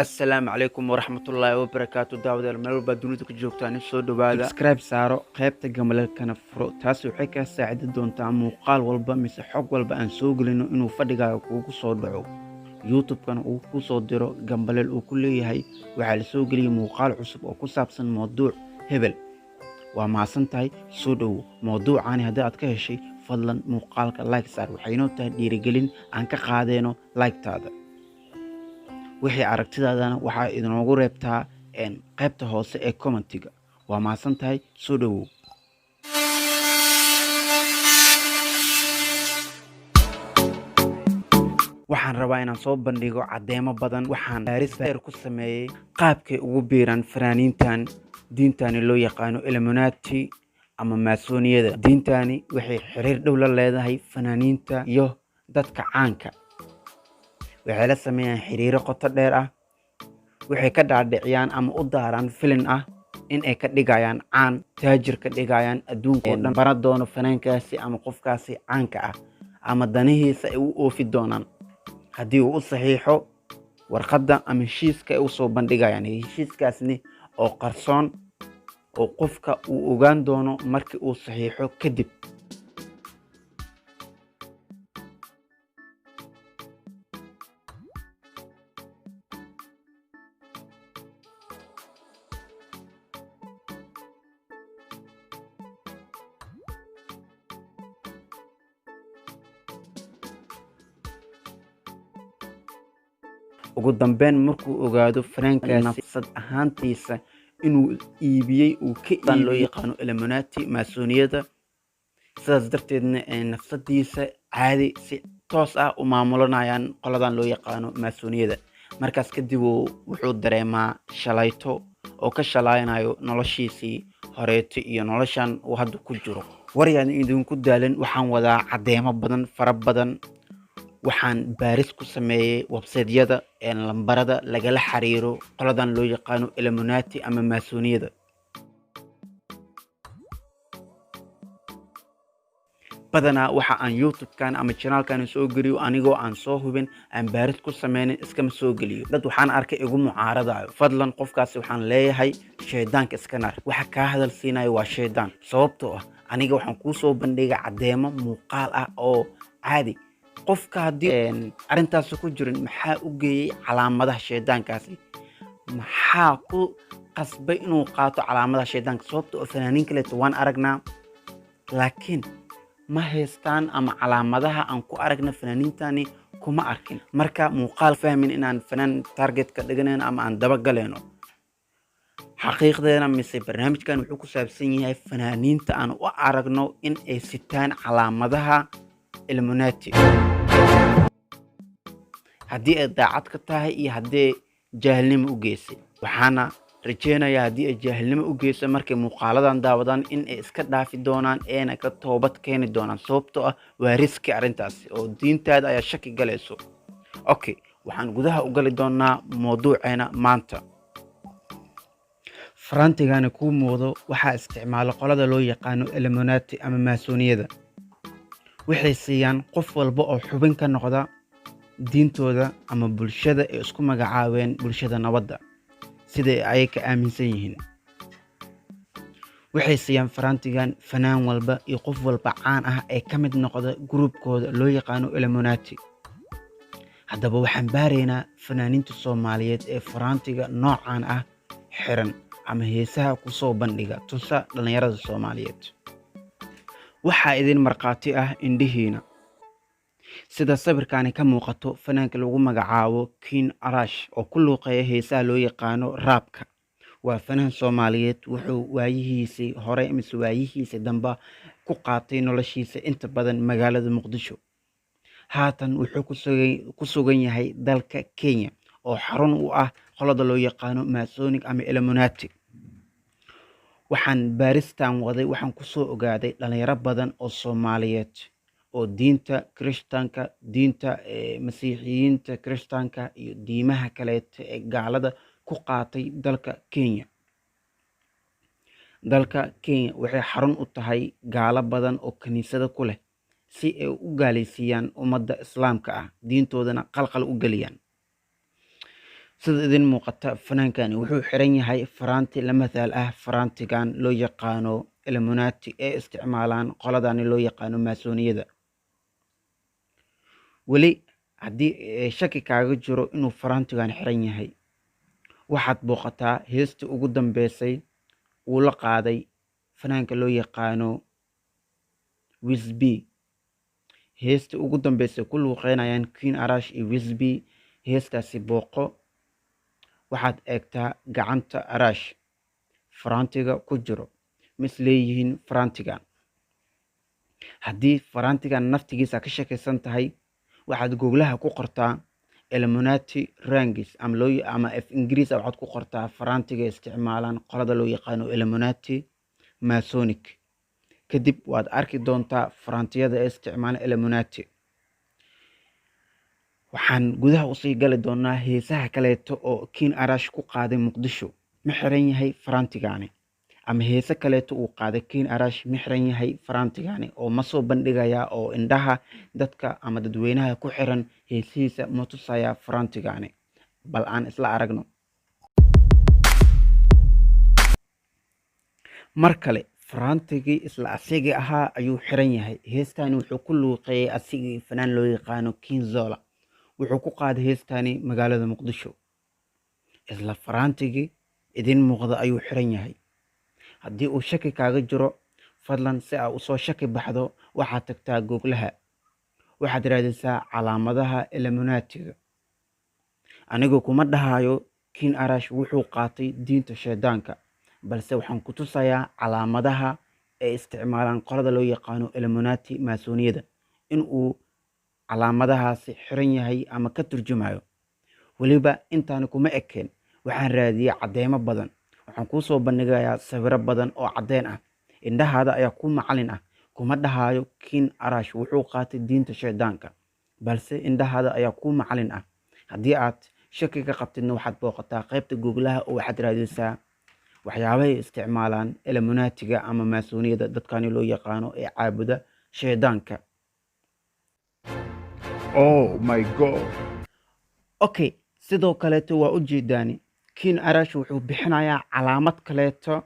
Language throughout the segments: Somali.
Assalaamu calaykum waraxmatullaahi wabarakaatu. Daawadayaal, meel walbaa dunida ku joogtaan, soo dhowaada. Subscribe saaro, qaybta gambaleelkana furo. Taasi waxay kaa saacidi doontaa muuqaal walba mise xog walba aan soo gelino inuu fadhigaaga kuugu soo dhaco, YouTube-kana uu ku soo diro gambaleel uu ku leeyahay waxaa la soo geliyay muuqaal cusub oo ku saabsan mawduuc hebel. Waa mahadsan tahay, soo dhowo. Mawduucaani haddii aad ka heshay, fadlan muuqaalka like saar. Waxaynoo tahay dhiirigelin aan ka qaadeyno like-taada. Wixii aragtidaadana waxaa idinoogu reebtaa qaybta hoose ee commentiga. Waa mahadsan tahay, soo dhowow. Waxaan rabaa inaan soo bandhigo caddeemo badan. Waxaan baaris dheer ku sameeyey qaabkay ugu biiraan fanaaniintan diintani loo yaqaano Illuminati ama Maasooniyada. Diintani waxay xiriir dhow la leedahay fanaaniinta iyo dadka caanka. Waxay la sameeyaan xiriiro qoto dheer ah. Waxay ka dhaadhiciyaan ama u daaraan filin ah in ay ka dhigayaan caan, taajir ka dhigayaan, adduunka oo dhan bara doono fanaankaasi ama qofkaasi caanka ah, ama danihiisa ay u oofi doonaan haddii uu u saxiixo warqadda ama heshiiska ay usoo bandhigayaan. Heshiiskaasni oo qarsoon oo qofka uu ogaan doono markii uu saxiixo kadib. Ugu dambeyn, markuu ogaado fanaankaasi nafsad ahaantiisa inuu iibiyey, uu ka loo yaqaano Illuminati, Maasooniyada, sidaas darteedna nafsadiisa caadi si toos ah u maamulanayaan qoladan loo yaqaano Maasooniyada. Markaas kadib wuxuu dareemaa shalayto oo ka shalaynayo noloshiisii horeeto iyo noloshan uu hadda ku jiro. Waryaan idinku daalin, waxaan wadaa caddeemo badan, fara badan. Waxaan baaris ku sameeyey websaytyada, lambarada lagala xiriiro qoladan loo yaqaano Illuminati ama Maasooniyada. Badanaa waxa aan YouTube-kan ama channelkan soo geliyo anigoo aan soo hubin, aan baaris ku sameynin, iskama soo geliyo. Dad waxaan arkay igu mucaaradayo. Fadlan qofkaasi waxaan leeyahay, shaydaanka iska nar. Waxa kaa hadal siinayo waa shaydaan, sababtoo ah aniga waxaan kuu soo bandhigay caddeemo muuqaal ah oo caadi. Qofka haddii arrintaasi ku jirin, maxaa u geeyey calaamadaha shaydaankaasi? Maxaa ku qasbay inuu qaato calaamadaha shaydaanka? Sababta oo fanaaniin kaleeto waan aragnaa, laakiin ma haystaan ama calaamadaha aan ku aragna fanaaniintani kuma arkin. Marka muuqaal fahmin inaan fanaan target ka dhiganayno ama aan dabagaleyno xaqiiqdeena, mise barnaamijkan wuxuu ku saabsan yahay fanaaniinta aan u aragno in ay sitaan calaamadaha Illuminati, haddii ay daacad ka tahay iyo haddii jaahilnimo u geysay. Waxaana rajeynayaa haddii ay jaahilnimo u geyso, markay muuqaaladan daawadaan in ay iska dhaafi doonaan eena ka toobad keeni doonaan, sababtoo ah waa riski arrintaasi oo diintaada ayaa shaki galayso. Okay, waxaan gudaha u gali doonaa mawduuceena maanta. Farantigani kuu muuqdo waxaa isticmaalo qolada loo yaqaano Illuminati ama Maasooniyada. Waxay siiyaan qof walba oo xubin ka noqda diintooda ama bulshada ay isku magacaabeen bulshada nabadda, sida ay ka aaminsan yihiin. Waxay siiyaan farantigan fanaan walba iyo qof walba caan ah ee ka mid noqda gruubkooda loo yaqaano Illuminati. Haddaba waxaan baaraynaa fanaaniinta Soomaaliyeed ee farantiga noocan ah xiran ama heesaha kusoo bandhiga tusa dhallinyarada Soomaaliyeed. Waxaa idin markhaati ah indhihiina. Sida sawirkaani ka muuqato, fanaanka lagu magacaabo King Arash oo ku luuqeeya heesaha loo yaqaano rapka waa fanaan Soomaaliyeed. Wuxuu waayihiisii hore mise waayihiisii damba ku qaatay noloshiisa inta badan magaalada Muqdisho. Haatan wuxuu ku sugan yahay dalka Kenya oo xarun u ah qolada loo yaqaano Masonic ama Illuminati. Waxaan baaristan waday, waxaan kusoo ogaaday dhalinyaro badan oo Soomaaliyeed oo diinta Kirishtaanka, diinta Masiixiyiinta Kirishtaanka iyo diimaha kaleete ee gaalada ku qaatay dalka Kenya. Dalka Kenya waxay xarun u tahay gaalo badan oo kiniisado ku leh. si ay u gaalaysiiyaan ummadda islaamka ah, diintoodana qalqal u geliyaan. Sida idin muuqata, fanaankani wuxuu xiran yahay faraanti la mathaal ah faraantigan loo yaqaano Illuminati ee isticmaalaan qoladani loo yaqaano Maasooniyada. Weli haddii shaki kaaga jiro inuu faraantigan xiran yahay, waxaad booqataa heestii ugu dambeysay uu la qaaday fanaanka loo yaqaano Wisby. Heestii ugu dambeysay ku luuqeynayaan Queen Arash iyo Wisby, heestaasi booqo, waxaad eegtaa gacanta Arash faraantiga ku jiro, mis leeyihiin faraantigan. Haddii faraantigan naftigiisa ka shakaysan tahay, waxaad googlaha ku qortaa Illuminati rings ama loo ama af Ingiriis waxaad ku qortaa faraantiga isticmaalaan qolada loo yaqaano Illuminati Masonic. Kadib waad arki doontaa faraantiyada ay isticmaalaan Illuminati. Waxaan gudaha usii gali doonaa heesaha kaleeto oo King Arash ku qaaday Muqdisho. Ma xiran yahay faraantigaani? Ama heese kaleeto uu qaaday King Arash, ma xiran yahay faraantigaani oo ma soo bandhigayaa oo indhaha dadka ama dadweynaha ku xiran heesihiisa ma tusayaa faraantigaani? Bal aan isla aragno. Mar kale faraantigii isla asigii ahaa ayuu xiran yahay. Heestani wuxuu ku luuqeeyay asigii fanaan loo yaqaano King Zola. Wuxuu ku qaaday heestani magaalada Muqdisho. Isla faraantigii idin muuqda ayuu xiran yahay. Haddii uu shaki kaaga jiro, fadlan si aa usoo shaki baxdo, waxaad tagtaa googlaha, waxaad raadisaa calaamadaha Illuminatiga. Anigu kuma dhahayo King Arash wuxuu qaatay diinta shaydaanka, balse waxaan ku tusayaa calaamadaha ay isticmaalaan qolada loo yaqaano Illuminati Maasooniyada in uu calaamadahaasi xiran yahay ama ka turjumayo. Weliba intaani kuma ekeen, waxaan raadiyey cadeymo badan. Waxaan kuu soo bandhigayaa sawiro badan oo caddeyn ah. Indhahaada ayaa ku macalin ah. Kuma dhahayo King Arash wuxuu qaatay diinta shaydaanka, balse indhahaada ayaa ku macalin ah. Haddii aad shaki ka qabtidna, waxaad booqataa qaybta googlaha oo waxaad raadisaa waxyaabahay isticmaalaan Illuminatiga ama Maasooniyada, dadkani loo yaqaano ee caabuda shaydaanka. Oh my God. Okay, sidoo kaleeto waa ujeedaani King Arash wuxuu bixinayaa calaamad kaleeto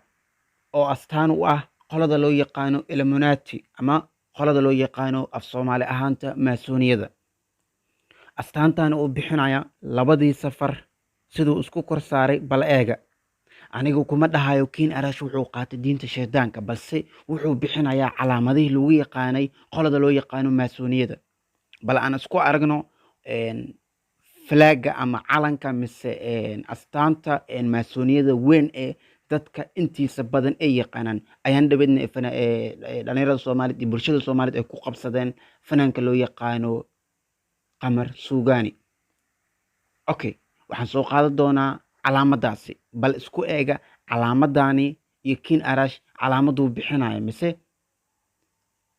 oo astaan u ah qolada loo yaqaano Illuminati ama qolada loo yaqaano af Soomaali ahaanta Maasooniyada. Astaantaana uu bixinaya labadii safar siduu isku kor saaray, bal eega. Anigu kuma dhahayo King Arash wuxuu qaatay diinta shaydaanka, balse wuxuu bixinayaa calaamadihii lagu yaqaanay qolada loo yaqaano Maasooniyada. Bal aan isku aragno flagga ama calanka mise astaanta Maasooniyada weyn ee dadka intiisa badan ay yaqaanaan. Ayaan dhaweydna dhalinyarada Soomaaliyeed iyo bulshada Soomaaliyeed ay ku qabsadeen fanaanka loo yaqaano Qamar Suugani. Okay, waxaan soo qaadan doonaa calaamadaasi. Bal isku eega calaamadani iyo King Arash calaamaduu bixinayo mise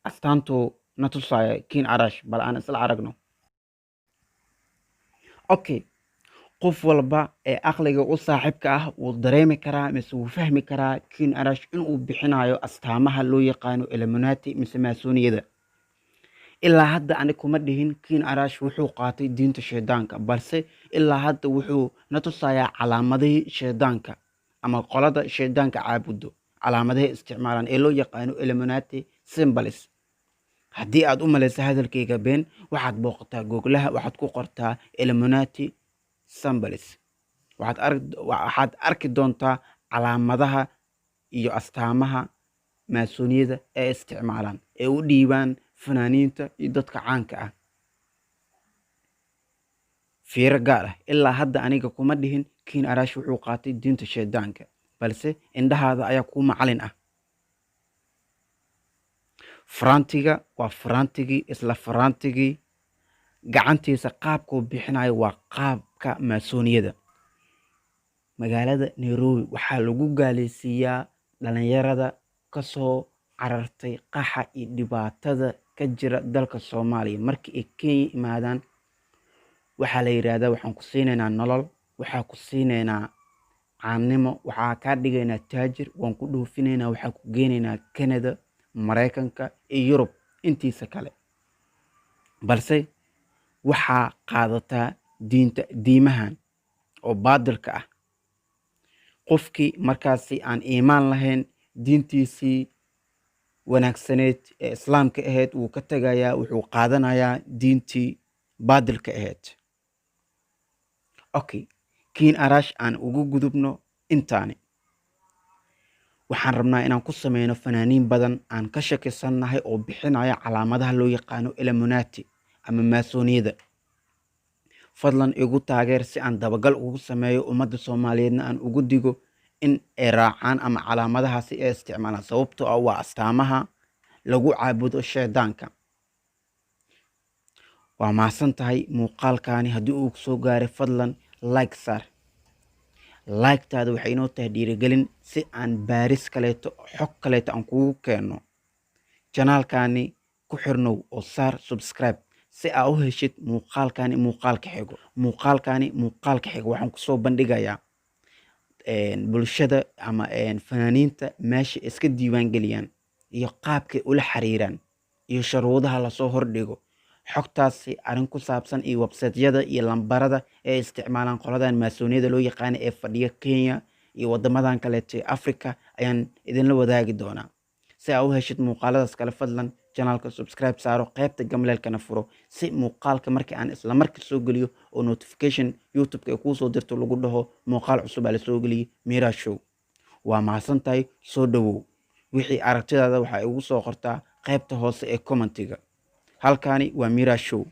astaantuu na tusaayo King Arash. Bal aan isla aragno. Okay, qof walba ee aqliga u saaxiibka ah wuu dareemi karaa mise wuu fahmi karaa King Arash inuu bixinayo astaamaha loo yaqaano Illuminati mise Maasooniyada. Ilaa hadda ani kuma dhihin King Arash wuxuu qaatay diinta shaydaanka, balse ilaa hadda wuxuu na tusayaa calaamadihii shaydaanka ama qolada shaydaanka caabudo calaamadihii isticmaalaan ee loo yaqaano Illuminati symbols. Haddii aad u malaysa hadalkayga been, waxaad booqataa googlaha, waxaad ku qortaa Illuminati symbols. Waxaad arki doontaa calaamadaha iyo astaamaha Maasooniyada ee isticmaalaan ee u dhiibaan fanaaniinta iyo dadka caanka ah. Fiiro gaar ah, ilaa hadda aniga kuma dhihin King Arash wuxuu qaatay diinta shaydaanka, balse indhahaada ayaa ku macalin ah. Faraantiga waa faraantigii, isla faraantigii. Gacantiisa qaabkuu bixinayo waa qaabka Maasooniyada. Magaalada Nairobi waxaa lagu gaalaysiiyaa dhalinyarada kasoo carartay qaxa iyo dhibaatada ka jira dalka Soomaaliya. Markii ay Kenya imaadaan, waxaa la yidhaahdaa waxaan ku siinaynaa nolol, waxaa ku siinaynaa caannimo, waxaa kaa dhigaynaa taajir, waan ku dhoofinaynaa, waxaa ku geenaynaa Canada, Maraykanka iyo Yurub intiisa kale. Balse waxaa qaadataa diinta diimahan oo baadilka ah. Qofkii markaasi aan iimaan lahayn, diintiisii wanaagsaneyd ee islaamka ahayd wuu ka tegayaa, wuxuu qaadanayaa diintii baadilka ahayd. Okay, Kiin Arash aan ugu gudubno. Intaani waxaan rabnaa inaan ku sameyno fanaaniin badan aan ka shakisannahay oo bixinaya calaamadaha loo yaqaano Illuminati ama Maasooniyada. Fadlan igu taageer si aan dabagal ugu sameeyo, ummadda Soomaaliyeedna aan ugu digo in ay raacaan ama calaamadahaasi ay isticmaalaan, sababtoo ah waa astaamaha lagu caabudo shaydaanka. Waa mahadsan tahay. Muuqaalkaani haddii uu soo gaaray, fadlan like saar. Like-taada waxay inoo tahay dhiirigelin si aan baaris kaleeto, xog kaleeto aan kugu keenno. Channelkaani ku xirnow oo saar subscribe si aa u heshid muuqaalkani muuqaalka xigo. Muuqaalkani muuqaalka xigo waxaan kusoo bandhigayaa bulshada ama fanaaniinta meesha iska diiwaan geliyaan iyo qaabkay ula xiriiraan iyo shuruudaha lasoo hordhigo, xogtaasi arrin ku saabsan, iyo websiteyada iyo lambarada ee isticmaalaan qoladan Maasooniyada loo yaqaana ee fadhiya Kenya iyo wadamadan kaleeto ee Africa ayaan idinla wadaagi doonaa. Si aa u heshid muuqaaladaas kale, fadlan channelka subscribe saaro, qaybta gambaleelkana furo, si muuqaalka markii aan isla markii soo geliyo oo notification YouTube-ka ay kuu soo dirto, lagu dhaho muuqaal cusub aa lasoo geliyey Mira Show. Waa mahadsan tahay, soo dhowow. Wixii aragtidaada waxaa igu soo qortaa qaybta hoose ee commentiga. Halkaani waa Mira Show.